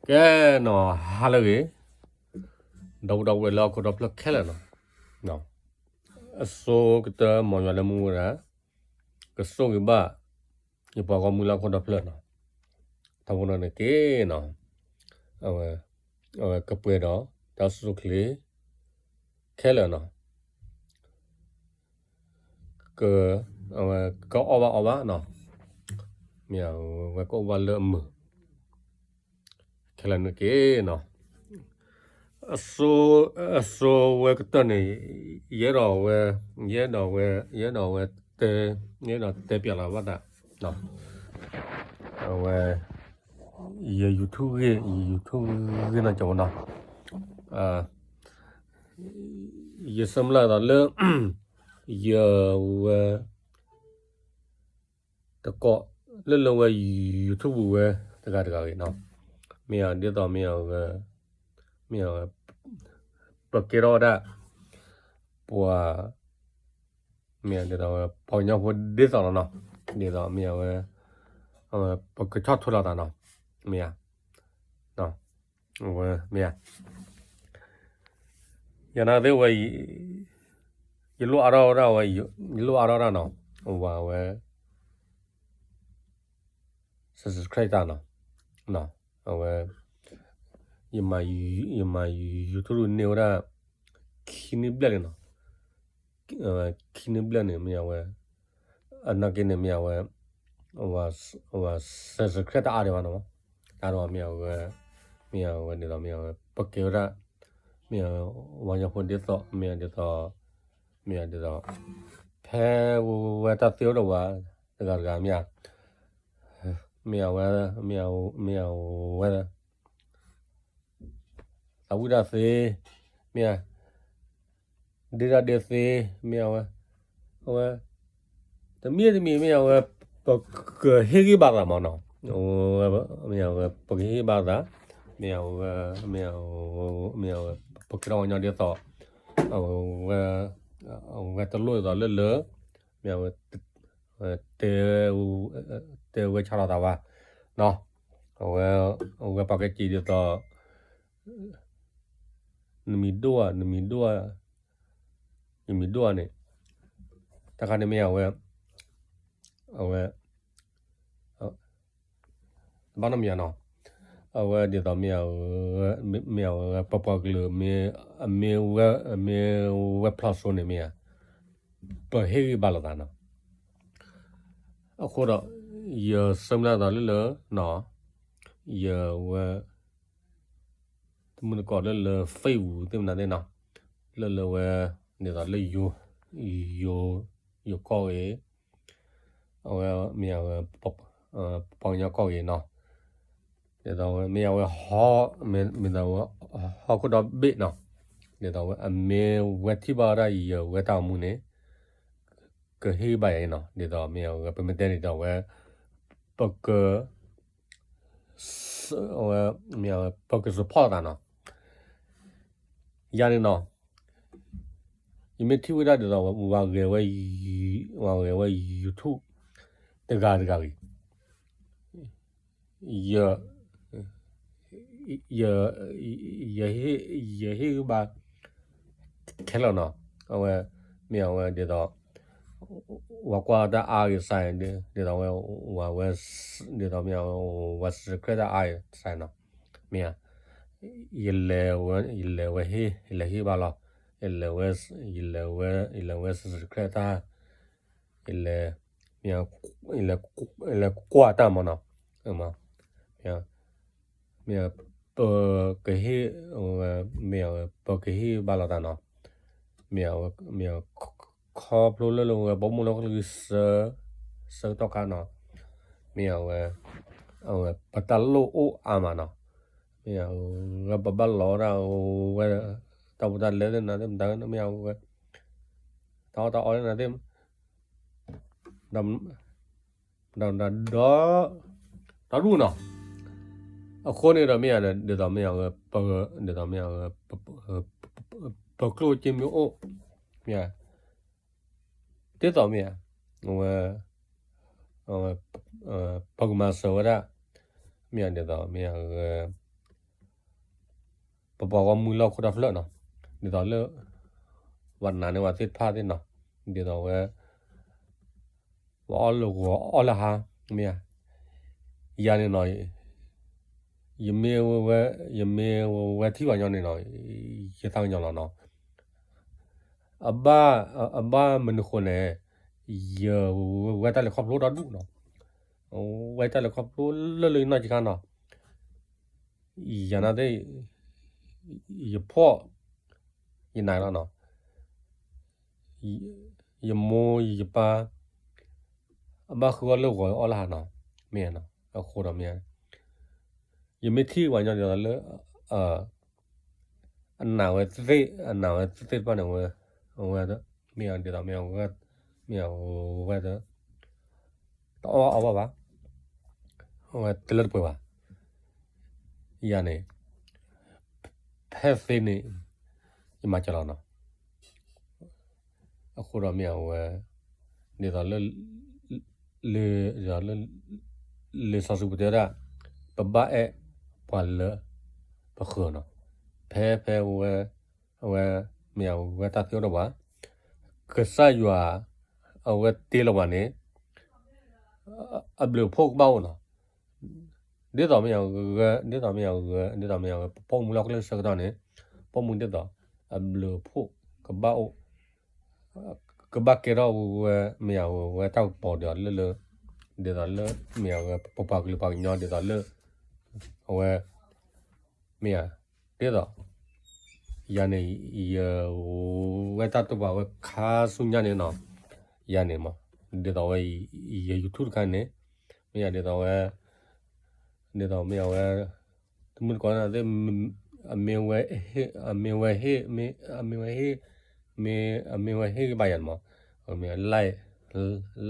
ကဲနီၤ ဟါလၢအဂ့ၤ, ဒီပုၢ်ဒီဝဲၢ်လၢဟီၣ်ခိၣ်ဒီဖျၢၣ်ခဲလၢာ်နီၤ, အဆိကတၢၢ် မ်ယွၤလၢမူဝဲဒၣ် ကဆိၣ်ဂ့ၤဘၣ် ယပှၤဂီၢ်မုၢ်လၢဟီၣ်ခိၣ်ဒီဖျၢၣ်နီၤ, ထီဘိန့ၣ်တက့ၢ်နီၤ, အဝဲ အဝဲကပှဲၤဒီး တၢ်အိၣ်ဆူၣ်အိၣ်ချ့ ခဲလၢာ်နီၤ, က အဝဲကအီၣ်ဘၣ်အီဘၣ်နီၤ, မ့ၢ်အဝဲကအိၣ်ဘၣ်လၢအမုာ် ခဲလၢာ်န့ၣ်တက့ၢ်နီၤ, အဆိ အဆိဝဲကတၢၢ်န့ၣ် ယအဲၣ်ဒိးဝဲ ယအဲၣ်ဒိးဝဲ ယအဲၣ်ဒိးဝဲတဲ ယအဲၣ်ဒိးတဲပၠးလီၤဘၣ်တၢ် အဝဲ ယ YouTube ဂ့ၢ် ယ YouTube ဂ့ၢ်နီၤ ကၠီဝဲနီၤ, ယဆၢမုၢ်လၢ်သိးလၢ ယဝဲ တကိးလၢလၢဝဲ YouTube ဝဲ တဂၤတဂၤဂ့ၤနီၤ, မ့ၢ်ဒ်သိးမ့ၢ်အဝဲ မ့ၢ်အဝဲ ပကဲထီၣ်ဝဲဒၣ် ပှၤ မ့ၢ်ဒ်သိးဝဲ ပှၤကညီဖိဒ်သိးလီၤနီၤ, ဒ်သိးမ့ၢ်အဝဲ အဝဲပကဆီၣ်ထွဲလိာ်သးနီၤ, မ့ၢ်ဧါ ဝဲမ့ၢ်ဧါ, ယနာ်သ့ၣ်ဝဲ ယလိၣ်အါထီၣ်ဝဲဒၣ်ဝဲ ယလိၣ်အါထီၣ်ဒၣ်နီၤ, ဝဲဝဲ subscribe တၢ်နီၤ, အဝဲ ယမၤ ယမၤ YouTube န့ၢ်ဝဲဒၣ် ခံနံၣ်ဘျဲၣ်လံနီၤ, ခံနံၣ်ဘျဲၣ်န့ၣ် မ့ၢ်အဝဲ အနာ်က့န့ၣ်မ့ၢ်အဝဲ အဝဲ subscribe တၢ်အါဒံးဘၣ်နီၤ, တၢ်ဒီးမ့ၢ်အဝဲ မ့ၢ်အဝဲဒ်သိးမ့ၢ်အဝဲ ပကဲဝဲဒၣ် မ့ၢ်အဝဲ ပှၤကညီဖိဒ်သိး မ့ၢ်ဒ်သိး မ့ၢ်ဒ်သိး ဖဲဝဲတၢ်သ့အိၣ်ဒီးဝဲ တဂၤတဂၤမ့ၢ်ဧါ, မ့ၢ်အဝဲ မ့ၢ်အဝဲ သးဝံၣ်တၢ်သ့ မ့ၢ်ဧါ, ဒ့တၢ်ဒ့သ့ မ့ၢ်အဝဲ အဝဲ တမံၤတမံၤ မ့ၢ်အဝဲ ပကဟ့ၣ်ဂံၢ်ဘါသးမးနီၤ, မ့ၢ်အဝဲ ပကဟ့ၣ်ဂံၢ်ဘါသး မ့ၢ်အဝဲ မ့ၢ်အဝဲ ပကဲထီၣ်ပှၤကညီဒ်သိး အဝဲ အဝဲတလိၣ်ဒ်သိးလၢလၢ မ့ၢ်အဝဲ တဲ တဲဝဲဆါလီၤသးဘၣ် နီၤ, အဝဲ အဝဲပာ်ကဲက့ၤဒ်သိး နမံၤဒိၣ်ဧါ နမံၤဒိၣ်ဧါ ယမံၤဒိၣ်ဧါန့ၣ် တၢ်ခါန့ၣ်မ့ၢ်အဝဲ အဝဲ တဘၣ်နီတမံၤဧါနီၤ, အဝဲဒ်သိးမ့ၢ်အဝဲ မ့ၢ်အဝဲပပှၤကလုာ် မ့ၢ် အမ့ၢ်ဝဲ အမ့ၢ်ဝဲဖျီၣ်စိန့ၣ်မ့ၢ်ဧါ, ပဟ့ၣ်ဂံၢ်ဘါလိာ်သးနီၤ, အဃိဒီး ယဆၢမုၢ်လၢ်သိးလၢလၢ နီၤ, ယဝဲ တမုၢ်တကိးလၢလၢ Facebook သ့ၣ်မနုၤသ့ၣ်နီၤ, လၢလၢဝဲ ဒ်သိးလၢ ယိၤ ယိၤကီၢ်ဂ့ၤ, အဝဲမ့ၢ်အဝဲ ပှၤကညီကီၢ်ဂ့ၤနီၤ, ဒ်သိးဝဲမ့ၢ်အဝဲ မ့ၢ်ဒ်သိးဝဲ ဟီၣ်ခိၣ်ဒီဘ့ၣ်နီၤ, ဒ်သိးဝဲ အမ့ၢ်ဝဲထံၣ်ဘၣ်ဝဲဒၣ်ယဝဲတၢ်အိၣ်မူန့ၣ် ကဟ့ၣ်ဂံၢ်ဘါယၤအံၤနီၤ, ဒ်သိးမ့ၢ်အဝဲ ပမ့ၢ်တဲဒ်သိးဝဲ ပက အဝဲ မ့ၢ်အဝဲ ပက support သးနီၤ, ယၤန့ၣ်နီၤ, ယမ့ၢ်ထံၣ်ဝဲဒၣ်ဒ်သိး ပှၤဂဲၤဝဲ ပှၤဂဲၤဝဲ YouTube တဂၤတဂၤဂ့ၤ, ယ ယ ယဟ့ၣ်ဂံၢ်ဘါ ခဲလၢာ်နီၤ, အဝဲ မ့ၢ်အဝဲဒ်သိး ပှၤကွၢ်တၢ်အါဂ့ၤစဲး ဒ်သိးဝဲ ပှၤဝဲ ဒ်သိးမ့ၢ်အဝဲ ပှၤ subscribe တၢ်အါဂ့ၤစဲးနီၤ, မ့ၢ်ဧါ, ယလဲၤဝဲ ယလဲၤဝဲဟ့ၣ် ယလဲၤဟ့ၣ်ဘါလီၤ, ယလဲၤဝဲ ယလဲၤဝဲ ယလဲၤဝဲ subscribe တၢ် ယလဲၤ မ့ၢ် ယလဲၤကွၢ်တၢ်မးနီၤ, မ့ၢ် ပကဟ့ၣ် မ့ၢ် ပကဟ့ၣ်ဘါလိာ်သးနီၤ, မ့ၢ် မ့ၢ် ခီဖျိလၢလၢဝဲ ပမိၢ်လၢကလုၢ်ဆၢ ဆၢကတီၢ်ခါနီၤ, မ့ၢ်အဝဲ အဝဲ ပတၢ်လိၣ်အိၣ်အါမးနီၤ, မ့ၢ်အဝဲ ပဘၣ်လီၤဒၣ်ဝဲ တၢ်ဖိတၢ်လံၤသ့ၣ်မနုၤသ့ၣ်မတၤ မ့ၢ်အဝဲ တၢ်အီၣ်တၢ်အီသ့ၣ်မနုၤသ့ၣ် ဒီး ဒီဒူၣ်နီၤ, အဃိန့ၣ်ဒီးမ့ၢ် ဒ်သိးမ့ၢ်အဝဲ ဒ်သိးမ့ၢ်အဝဲ ပကျိၣ်စ့မ့ၢ်အိၣ် မ့ၢ် ဒ်သိးမ့ၢ် အဝဲ ပကမၤစၢၤဝဲဒၣ် မ့ၢ်ဒ်သိးမ့ၢ်အဝဲ ပပှၤဂီၢ်မုၢ်လၢဟီၣ်ခိၣ်တၢ်ဖျၢၣ်နီၤ, ဒ်သိးလၢ ပှၤနာ်န့ၢ်ဝဲသ့ၣ်တဖၣ်သ့ၣ်နီၤ, ဒ်သိးဝဲ ပှၤအီၣ်လၢဂီၤအီၣ်လၢဟါ, မ့ၢ်ဧါ, ယၤန့ၣ်နီၤ, ယမ့ၢ်ဝဲ, ယမ့ၢ်ဝဲထံၣ်ပှၤညီန့ၣ်နီၤ, ယသးကညီၤလီၤနီၤ, အဘၣ်, အဘၣ်မနုၤဃိန့ၣ်, ယဝဲတၢ်လဲၤခီဖျိတၢ်ဒူၣ်နီၤ, ဝဲတၢ်လဲၤခီဖျိလၢလၢယနီၢ်ကခါနီၤ, ယၤနာ်သ့ၣ် ယဖှီၣ်, ယနာ်လီၤနီၤ, ယမိၢ်ယပၢ် အဘၣ်ဃုအီၣ်လၢဂီၤအီၣ်လၢဟါနီၤ, မ့ၢ်ဧါနီၤ, အဃိဒီးမ့ၢ်ဧါ, ယမ့ၢ်ထံၣ်ပှၤညီဒ်သိးလၢ အနာ်ဝဲသ့ၣ်, အနာ်ဝဲသ့ၣ်တဖၣ်န့ၣ်ဝဲ, အဝဲ, မ့ၢ်ဧါဒ်သိးမ့ၢ်ဧါ, မ့ၢ်ဧါဝဲ, တအီၣ်အီၣ်ဘၣ်ဘၣ်, အဝဲတလၢတပှဲၤဘၣ်, ယၤန့ၣ် ဖဲသ့န့ၣ် ယမၤစၢၤလီၤနီၤ, အဃိဒီးမ့ၢ်အဝဲ, ဒ်သိးလၢ, လၢ, လံာ်စီဆှံပူၤတဲဝဲဒၣ်, ပဘၣ်အဲၣ်ပှၤလၢပဃၢၤနီၤ, ဖဲဖဲဝဲ, အဝဲ, မ့ၢ်အဝဲတၢ်သ့အိၣ်ဒီးပှၤ, ကစၢ်ယွၤ, အဝဲတ့လီၤပှၤန့ၣ်, အဘျုးအဖှိၣ်ကဘၣ်အိၣ်နီၤ, ဒ်သိးမ့ၢ်အဝဲ, ဒ်သိးမ့ၢ်အဝဲ, ဒ်သိးမ့ၢ်အဝဲ ပပိာ်မုၣ်လၢဟီၣ်ခိၣ်ချၢဆၢကတီၢ်န့ၣ်, ပိာ်မုၣ်ဒ်သိး, အဘျုးအဖှိၣ်ကဘၣ်အိၣ်, ကဘၣ်ကဲထီၣ်ဝဲ, မ့ၢ်အဝဲတၢ်ကပီၤဒီးလၢလၢ, ဒ်သိးလၢ, မ့ၢ်အဝဲပပှၤကလုာ်ပှၤကညီဒ်သိးလၢ, အဝဲ, မ့ၢ်ဧါ, ဒ်သိး ယၤန့ၣ်, ယဝဲတၢ်တိာ်ပာ်ဝဲခါဆူညါန့ၣ်နီၤ, ယၤန့ၣ်မး, ဒ်သိးဝဲ, ယ YouTube တခါန့ၣ်, မ့ၢ်ယၤဒ်သိးဝဲ, ဒ်သိးမ့ၢ်အဝဲ, တမုၢ်တကိးန့ၣ်သ့ၣ်, အမ့ၢ်ဝဲဟ့ၣ်, အမ့ၢ်ဝဲဟ့ၣ်, မ့ၢ်, အမ့ၢ်ဝဲဟ့ၣ်, မ့ၢ်, အမ့ၢ်ဝဲဟ့ၣ်ကဘၣ်ယၤန့ၣ်မး, အမ့ၢ် like,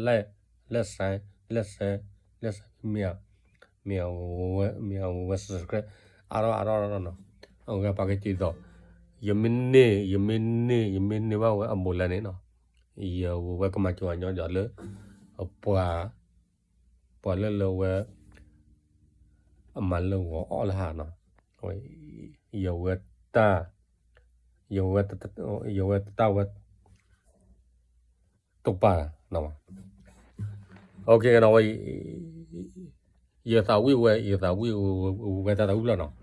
like, လဲၣ်စဲ, လဲၣ်စဲ, လဲၣ်စဲ, မ့ၢ်ဧါ, မ့ၢ်အဝဲ, မ့ၢ်အဝဲ subscribe အါထီၣ်အါထီၣ်နီၤ, အဝဲပာ်ကဲဒ်သိး, ယမ့ၢ်န့ၢ်, ယမ့ၢ်န့ၢ်, ယမ့ၢ်န့ၢ်ဘၣ်ဝဲအဘူးအလဲန့ၣ်နီၤ, ယဝဲကမၤစၢၤညီဒီးလၢ, ပှၤ, ပှၤလၢလၢဝဲ, အမၤလၢဂီၤအီၣ်လၢဟါနီၤ, ယဝဲတၢ်, ယဝဲ, ယဝဲတၢ်ဝဲ တိာ်ပာ်နီၤ, OK နီၤဝဲ, ယသးဝံၣ်ဝဲ, ယသးဝံၣ်ဝဲတၢ်သးဝံၣ်ဖျၢၣ်နီၤ.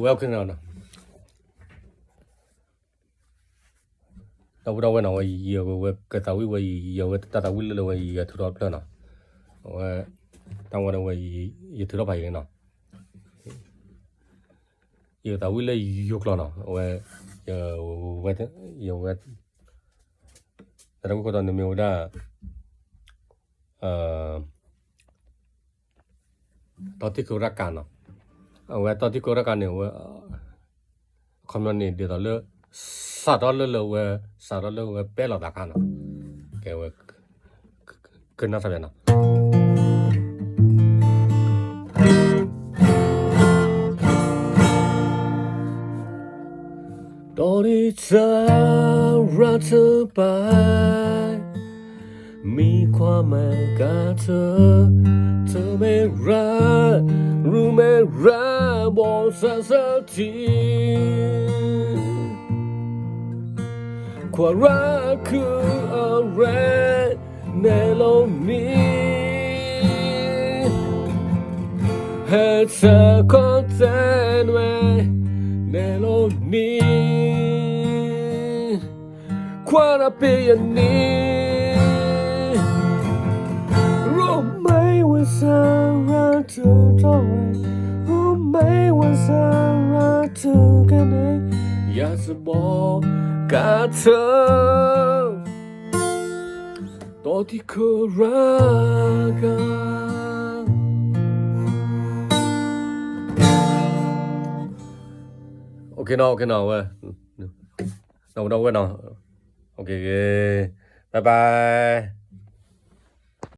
Welcome နီၤ. ဒီပုၢ်ဒီဝဲၢ်နီၤ, ဝဲယဝဲကသးဝံၣ်ဝဲ ယဝဲတၢ်သးဝံၣ်လၢလၢဝဲယထုးထီၣ်ဖျၢၣ်နီၤ. အဝဲ, တၢ်ဝဲန့ၣ်ဝဲ, ယထုးထီၣ်ဖးယံၤန့ၣ်နီၤ. ယကသးဝံၣ်လၢယိၤကျိာ်နီၤ. အဝဲ, ယဝဲ, ယဝဲ, တၢ်သးဝံၣ်ခိၣ်တီန့ၣ်မ့ၢ်ဝဲဒၣ် တီထံခိရကၤနီၤ. အဝဲတီထံခိရကၤန့ၣ်ဝဲ, အခီပညီန့ၣ်ဒ်သိးလၢ, စးထီၣ်လၢလၢဝဲ, စးထီၣ်လၢဝဲပဲလီၤသးခါနီၤ. ကဲဝဲ, ကနၣ်စၢ်ယၤနီၤ. ဒီးဒ်ဆၢရၣ်တပၢၢ် မံခွါမဲာ်ကါထၢ, ထၢမဲာ်ရၣ်, ရူမဲာ်ရၣ်ဘီၣ်ဆၣ်ဆၣ်ထံ, ခွါရၣ်ခုအရဲၣ် နဲလိာ်မံ, ဟဲဆၢခီၣ်သဲနွဲၣ် နဲလိာ်မံ ခွါရၣ်ပ့ယနံၤ, ရိမ့ၢ်ဝဲစၢ်ရၣ်ထူၣ်ထီၣ်ဝဲ, ရိမ့ၢ်ဝဲစၢ်ရၣ်ထူၣ်ကဲန့ၣ်, ယၤစဘီကါထၢ, တီၢ်ထံခိၣ်ရၣ်ကါ OK နီၤ, OK နီၤ, ဝဲ, နီၤ, နီၤ, ဝဲနီၤ, OK, bye bye.